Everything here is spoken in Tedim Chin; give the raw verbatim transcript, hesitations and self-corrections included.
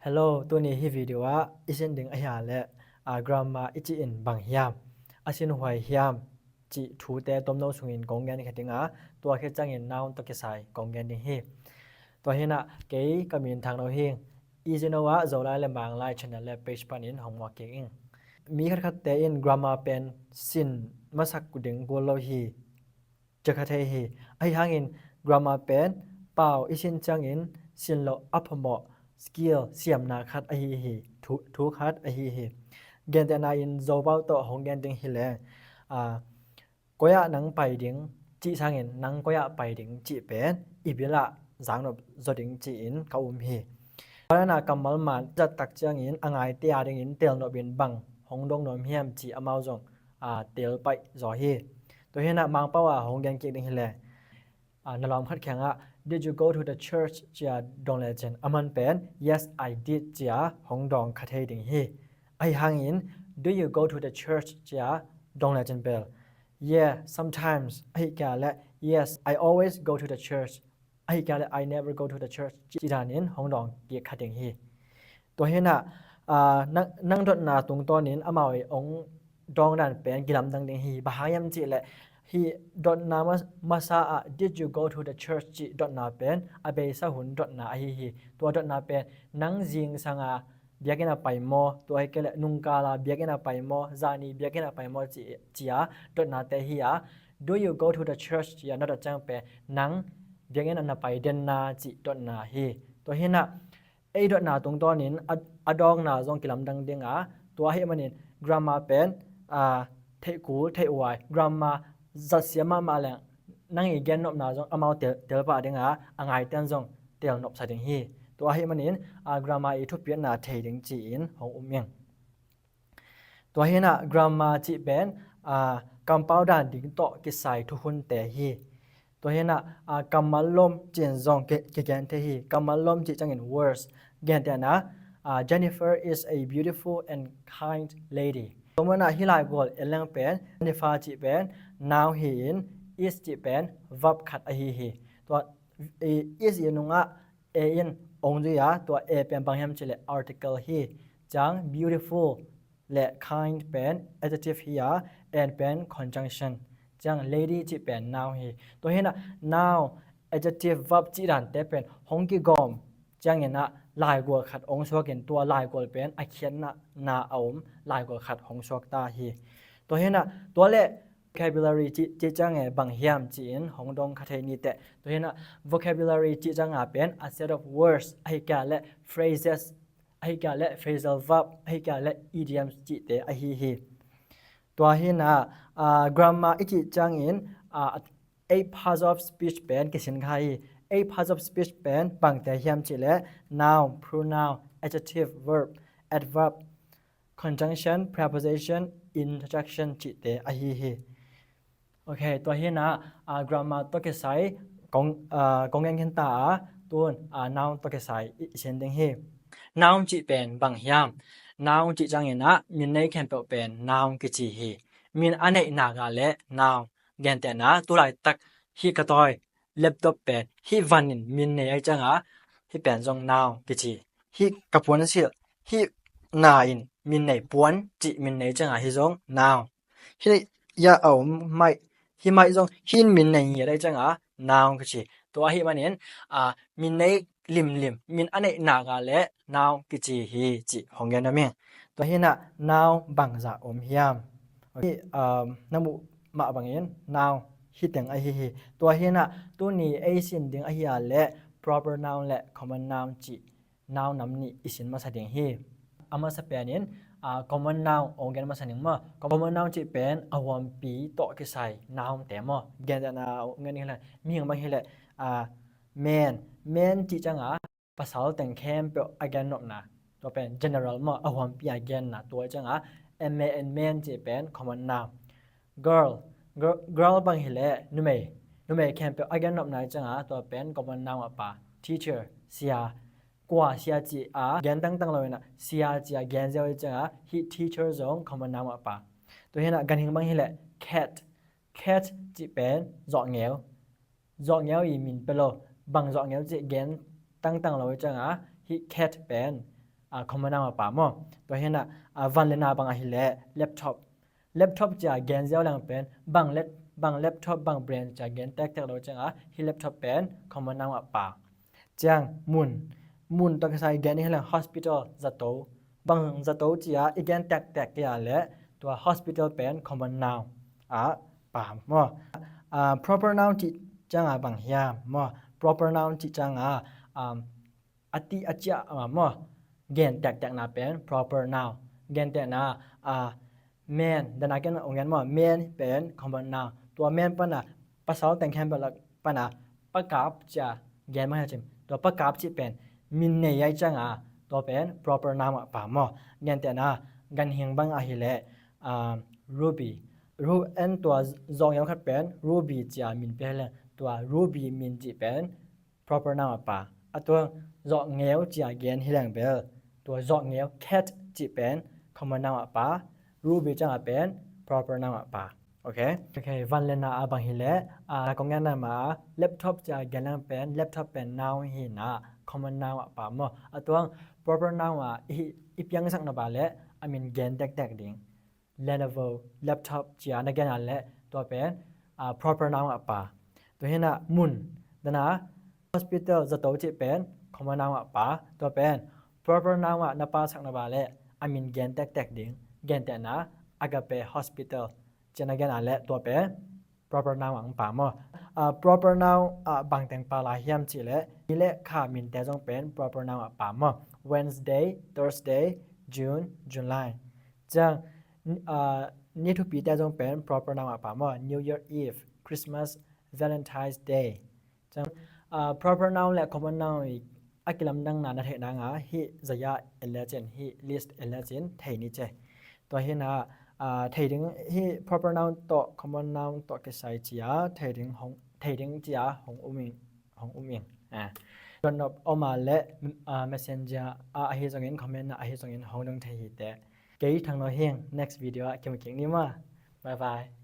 Hello, tuni hih video ah i sin ding ahi a leh, a, grammar i cih in bang hiam, a sin huai hiam cih thute tomno sungin kong gen khia ding a, tua khit ciangin noun tawh kisai kong gen ding hi. Tua hi a, kei ka min Thang No hi. Easy No ah Zolai le Manglai channel le page panin hong muak kik ing. Mi khatkhatte in grammar pen sin masak ding kul lo hi, ci kha thei hi. Ahi hangin grammar pen pau i sin ciangin sin loh a phamawh skill, siamna khat ahi hi, thu, thu khat ahi hi. Gentehna in Zopau tawh hong gen ding hi leng, a, koi ah nang pai ding cih sangin nang koi ah pai ding cih pen i bil ah zaknop zaw ding ci-in ka um hi. Tua hi a, kammal man zat tak ciangin a ngaite a dingin telnop in bang hong dong nuam hiam cih amau zong, a, tel paih zaw hi. Tua hi a, Mangpau ah hong gen kik ding hi leng, a, na lawm khat kiangah, "Did you go to the church?" ci-a dong lecin a man pen, "Yes, I did," ci-a hong dong kha thei ding hi. Ahi hangin, "Do you go to the church?" ci-a dong lecin bel, "Yeah, sometimes," ahi kei leh, "Yes, I always go to the church," ahi kei leh, "I never go to the church," cih danin hong dong kik kha ding hi. Tua hi a, a, nang, nang dotna tungtawnin amau i hong dawng dan pen kilamdang ding hi. Bang hang hiam cih leh, hih dotna ma-, masa ah, "Did you go to the church?" cih dotna pen a beisa hun dotna ahi hi. Tua dotna pen nang zingsang a biakinn ah pai maw, tua hi kei leh nungkal a biakinn ah pai maw, zani biakinn ah pai maw ci, ci-a dotnate hi a, "Do you go to the church?" ci-a na dot ciang pen nang biakinn ah na pai den na cih dotna hi. Tua hi a, ei dotna tungtawnin a, a dawngna zong kilamdang ding a, tua ahih manin grammar pen, a, theih kul theih huai, grammar zatsia mahmah leng nang i gennopna zong amau tel, tel pah ding a, a ngaite'n zong telnopsa ding hi. Tua ahih manin, a, grammar i thupitna thei ding ci-in hong um ing. Tua hi a, grammar cih pen, a, kampau dan ding tawh kisai thuhunte hi. Tua hi a, a, kammal lom ci-in zong ki, kigen thei hi. Kammal lom cih ciangin words. Gentehna, a, "Jennifer is a beautiful and kind lady." Tua manin hih laigual en leng pen, Jennifer cih pen noun hi-in, is cih pen verb khat ahi hi. Tua, i, is i nungah a in hong zui a, tua a pen bang hiam cih leh article hi. Ciang beautiful le kind pen adjective hi a, and pen conjunction. Ciang lady cih pen noun hi. Tua hi a, noun, adjective, verb cih dante pen hong kigawm ciangin a, laigual khat hong suakin tua laigual pen a khiatna na a om laigual khat hong suak ta hi. Tua hi a, tua le vocabulary cih, cih ciang e bang hiam ci-in hong dong kha thei ni teh. Tua hi a, vocabulary cih ciang a pen a set of words ahi kei leh phrases, ahi kei leh phrasal verb, ahi kei leh idioms cihte ahi hi. Tua hi a, a, grammar i cih ciangin, a, eight parts of speech pen kisin kha hi. Eight parts of speech pen bangte hiam cih leh noun, pronoun, adjective, verb, adverb, conjunction, preposition, interjection cihte ahi hi. Ok, tua hi a, a, grammar tawh kisai kong, a, kong gen khin ta a, tun, a, noun tawh kisai i, i sin ding hi. Noun cih pen bang hiam? Noun cih ciangin a, min nei khempeuh pen noun kici hi. Min a neih nak a leh noun. Gentehna, tu laitak hih ka tawi laptop pen hih van in min nei ahih ciang a, hih pen zong noun kici. Hih ka puansilh, hih na in min nei, puan cih min nei ciang a, hih zong noun. Hih a om mic, hih mic zong hih in min nei ngiat ahih ciang a, noun kici. Tua ahih manin, a, min nei limlim, min a neih nak a leh noun kici hi cih hong gen nuam ing. Tua hi a, noun bangzah om hiam? Hih, um, na muh mah bangin noun hih teng ahi hi. Tua hi a, tuni ei sin ding ahi a leh proper noun le common noun cih noun nam nih i sin masa ding hi. A masa penin, a, common noun hong gen masa ning maw. Common noun cih pen a huampi tawh kisai nounte maw. Gentehna hong gen ning hi leh, mihing bang hi leh, a, man. Man cih ciang a, pasal teng khempeuh a gennopna. Tua pen general maw, a huampi a genna. Tua ciang a, M A N, man cih pen common noun. Girl, gir-, girl bang hi leh numei. Numei khempeuh a gennopna ciang a, tua pen common noun a pha. Teacher, sia. Kua sia cih a gen tangtang lo in a, sia cih a gen ziau ahih ciang a, hih teacher zong common noun a pha. Tua hi a, ganhing bang hi leh cat. Cat cih pen zawhngeu. Zawhngeu i min pia lo. Bang zawhngeu cih gen tangtang lo ahih ciang a, hih cat pen a, common noun a pa maw. Tua hi a, a, van le na bang ahih leh laptop. Laptop ci a gen ziau leng pen bang lap-, bang laptop, bang brand ci a gen tektek lo ciang a, hih laptop pen common noun a pa. Ciang mun. Mun tawh kisai gen i hi leng hospital, zato. Bang zato ci a i gen tektek kei a leh tua hospital pen common noun a pa maw. A, proper noun cih ciang a bang hiam maw. Proper noun cih ciang a, um, a tih a ciah a maw, gen tektekna pen proper noun. Gen tekna, a, man, dan a ken ong gen maw, man pen common noun. Tua man pan a pasal teng khempeuh lak pan a pakap ci a gen mah hi a cin. Tua pakap cih pen min nei ahih ciang a, tua pen proper noun a pa maw. Gen tekna, ganhing bang ahih leh, a, Ruby. Ru-, en tua zawhngeu khat pen Ruby ci a min pia hi leng, tua Ruby min cih pen proper noun a pa. A tua zawhngeu ci a gen hi leng bel, tua zawhngeu, cat cih pen common noun a pa. Ruby ciang a pen proper noun a pa. Ok? Ok, van le na a bang hi leh, a, kong gen na mah a, laptop ci a gen leng pen, laptop pen noun hi a, common noun a pa maw. A tua proper noun a i, i piangsak na ba leh a min gen tektek ding. Lenovo laptop ci a na gen a leh tua pen, a, proper noun a pa. Tua hi a, mun, dan a hospital, zato cih pen common noun a pa. Tua pen proper noun a na pasak na ba leh a min gen tektek ding. Gen tekna, Agape Hospital ci a na gen a leh tua pen proper noun a pa maw. A, proper noun a bang teng pa lai hiam cih leh ni le kha minte zong pen proper noun a pa maw. Wednesday, Thursday, June, July. Ciang, a, ni thupite zong pen proper noun a pa maw. New Year Eve, Christmas, Valentine's Day. Ciang, a, proper noun le common noun i a kilamdanna na theih nang a, hih zaya en lecin, hih list en lecin thei ni ci. Tua hi a, a, thei ding, hih proper noun tawh common noun tawh kisai ci a thei ding hong, thei ding ci a hong um ing, hong um ing. A, dotnop om a leh, a, messenger a ahi zongin, comment a ahi zongin hong dong thei hi teh. Kei Thang Naw hi ing, next video ah kimu kik ni maw. Bye bye.